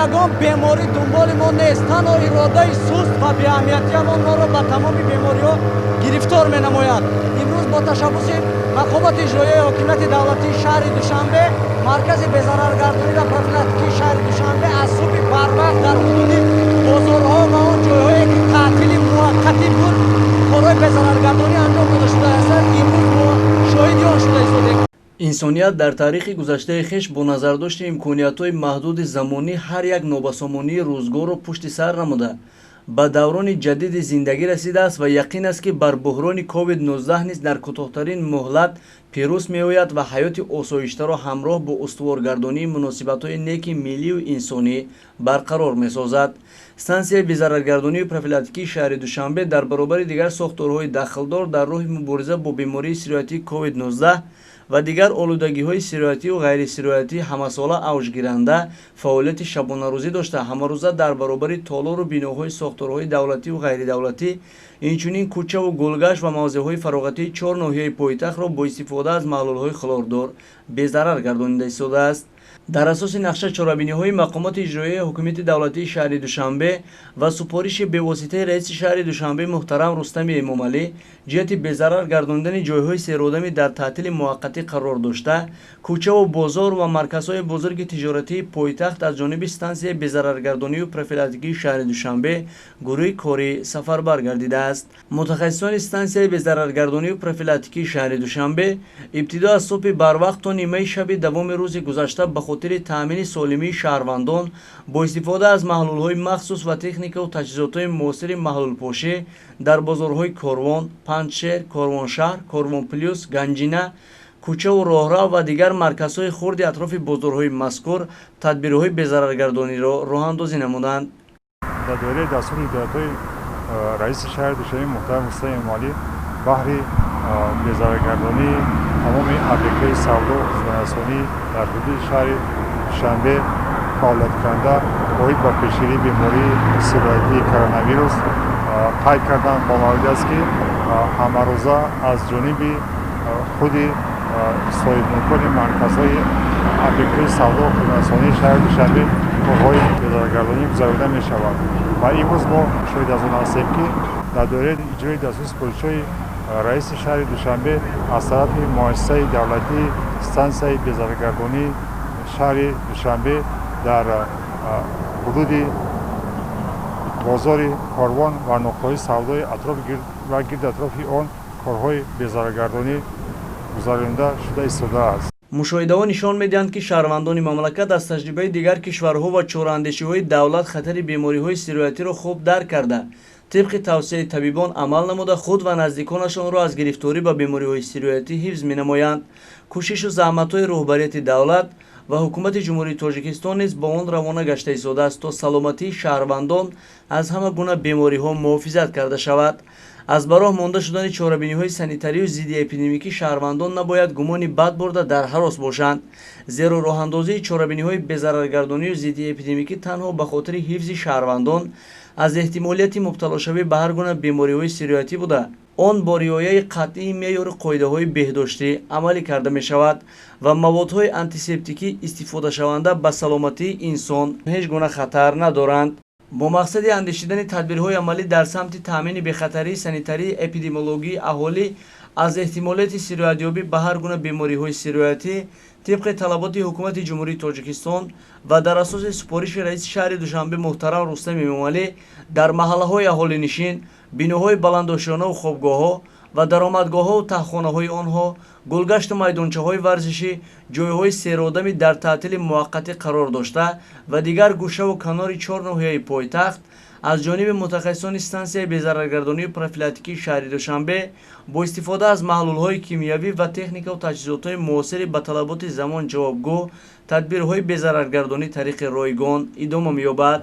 Ягон беморӣ дунболи мо нест. Танҳо иродаи суст ва беаҳамиятиамон моро ба тамоми бемориҳо гирифтор менамояд. Имрӯз бо ташаббуси мақомоти иҷроияи ҳокимияти давлатии шаҳри Душанбе, маркази безараргардонӣ ва профилактикии шаҳри Душанбе аз субҳи барвақт дар ҳудуди бозорҳо ва он ҷойҳое, ки таътили муваққатӣ буд, корҳои безараргардонӣ анҷом дода шудааст. Имрӯз мо шоҳиди он шуда истодем. Инсоният дар таърихи гузаштаи хеш бо назардошти имкониятҳои маҳдуди замонӣ ҳар як нобасомонии рӯзгорро пушти сар намуда, ба даврони ҷадиди зиндагӣ расидааст ва яқин аст, ки бар буҳрони COVID-19 низ дар кӯтоҳтарин муҳлат пирӯз меояд ва ҳаёти осоиштаро ҳамроҳ бо устуворгардонии муносибатҳои неки миллию инсонӣ барқарор месозад. Стансияи безараргардонию профилактикии шаҳри Душанбе дар баробари дигар сохторҳои дахлдор дар роҳи мубориза бо бемории сироятии COVID-19 ва дигар олудагиҳои сироятию ғайрисироятӣ ҳамасола авҷгиранда фаъолияти шабонарӯзӣ дошта, ҳамарӯза дар баробари толору биноҳои сохторҳои давлативу ғайридавлатӣ, инчунин кӯчаву гулгашт ва мавзеъҳои фароғатии чор ноҳияи пойтахтро бо истифода аз маҳлулҳои хлордор безарар гардонида истодааст. Дар асоси нақша чорабиниҳои мақомоти иҷроияи ҳокимияти давлатии шаҳри Душанбе ва супориши бевоситаи раиси шаҳри Душанбе муҳтарам Рустами Эмомалӣ ҷиҳати безарар гардонидани ҷойҳои серодамӣ дар таътили муваққатӣ қарор дошта, кӯчаву бозор ва марказҳои бузурги тиҷоратии пойтахт аз ҷониби стансияи безараргардонию профилактикии шаҳри Душанбе гурӯҳи корӣ сафарбар гардидааст. Мутахассисони стансияи безараргардонию профилактикии шаҳри Душанбе ибтидо аз субҳи барвақт то нимаи шаби давоми рӯзи гузашта ба хотири таъмини солимии шаҳрвандон бо истифода аз маҳлулҳои махсус ва техникаву таҷҳизотҳои муосири маҳлулпошӣ дар бозорҳои Корвон, Панҷшер, Корвоншаҳр, Корвон Плюс, Ганҷина, кӯчаву роҳрав ва дигар марказҳои хурди атрофи бозорҳои мазкур тадбирҳои безараргардониро роҳандозӣ намуданд. Дар доираи дастури ҳидоятҳои раиси шаҳри Душанбе муҳтарам Рустам Эмомалӣ баҳри безараргардонии тамоми объектҳои савдо хизматрасонӣ дар ҳудуди шаҳри Душанбе фаъолияткунанда оид ба пешгирии бемории сироятии коронавирус қайд кардан ба маврид аст, ки ҳамарӯза аз ҷониби худи соҳибмулкони марказҳои объектҳои савдо хизматрасонии шаҳри Душанбе корҳои безараргардонӣ гузаронида мешавад. Ва имрӯз мо шоҳид аз он ҳастем, ки дар доираи иҷрои дастури супоришҳои раиси шаҳри Душанбе аз тарафи муассисаи давлатии стансияи безараргардонии шаҳри Душанбе дар ҳудуди бозори Корвон ва нуқтаҳои савдои атрофи ва гирди атрофи он корҳои безараргардонӣ гузаронида шуда истодааст. Мушоҳидаҳо нишон медиҳанд, ки шаҳрвандони мамлакат аз таҷрибаи дигар кишварҳо ва чораандешиҳои давлат хатари бемориҳои сироятиро хуб дарк карда, тибқи тавсияи табибон амал намуда, худ ва наздиконашонро аз гирифторӣ ба бемориҳои сироятӣ ҳифз менамоянд. Кӯшишу заҳматҳои роҳбарияти давлат ва ҳукумати Ҷумҳурии Тоҷикистон низ ба он равона гашта истодааст, то саломатии шаҳрвандон аз ҳама гуна бемориҳо муҳофизат карда шавад. Аз ба роҳ монда шудани чорабиниҳои санитарию зиддиэпидемикӣ шаҳрвандон набояд гумони бад бурда, дар ҳарос бошанд, зеро роҳандозии чорабиниҳои безараргардонию зиддиэпидемикӣ танҳо ба хотири ҳифзи шаҳрвандон аз эҳтимолияти мубталошавӣ ба ҳар гуна бемориҳои сироятӣ буда, он бо риояи қатъии меъёру қоидаҳои беҳдоштӣ амалӣ карда мешавад ва маводҳои антисептикӣ истифодашаванда ба саломатии инсон ҳеҷ гуна хатар надоранд. Бо мақсади андешидани тадбирҳои амалӣ дар самти таъмини бехатарии санитарии эпидемиологии аҳолӣ аз эҳтимолияти сироятёбӣ ба ҳар гуна бемориҳои сироятӣ, тибқи талаботи Ҳукумати Ҷумҳурии Тоҷикистон ва дар асоси супориши раиси шаҳри Душанбе муҳтарам Рустам Эмомалӣ, дар маҳаллаҳои аҳолинишин, биноҳои баландошёнаву хобгоҳҳо ва даромадгоҳҳову таҳхонаҳои онҳо, гулгашту майдончаҳои варзишӣ, ҷойҳои серодамӣ дар таътили муваққатӣ қарор дошта ва дигар гӯшаву канори чор ноҳияи пойтахт аз ҷониби мутахассисони стансияи безараргардонию профилактикии шаҳри Душанбе бо истифода аз маҳлулҳои кимиёвӣ ва техникаву таҷҳизотҳои муосири ба талаботи замон ҷавобгӯ тадбирҳои безараргардонӣ тариқи ройгон идома меёбад.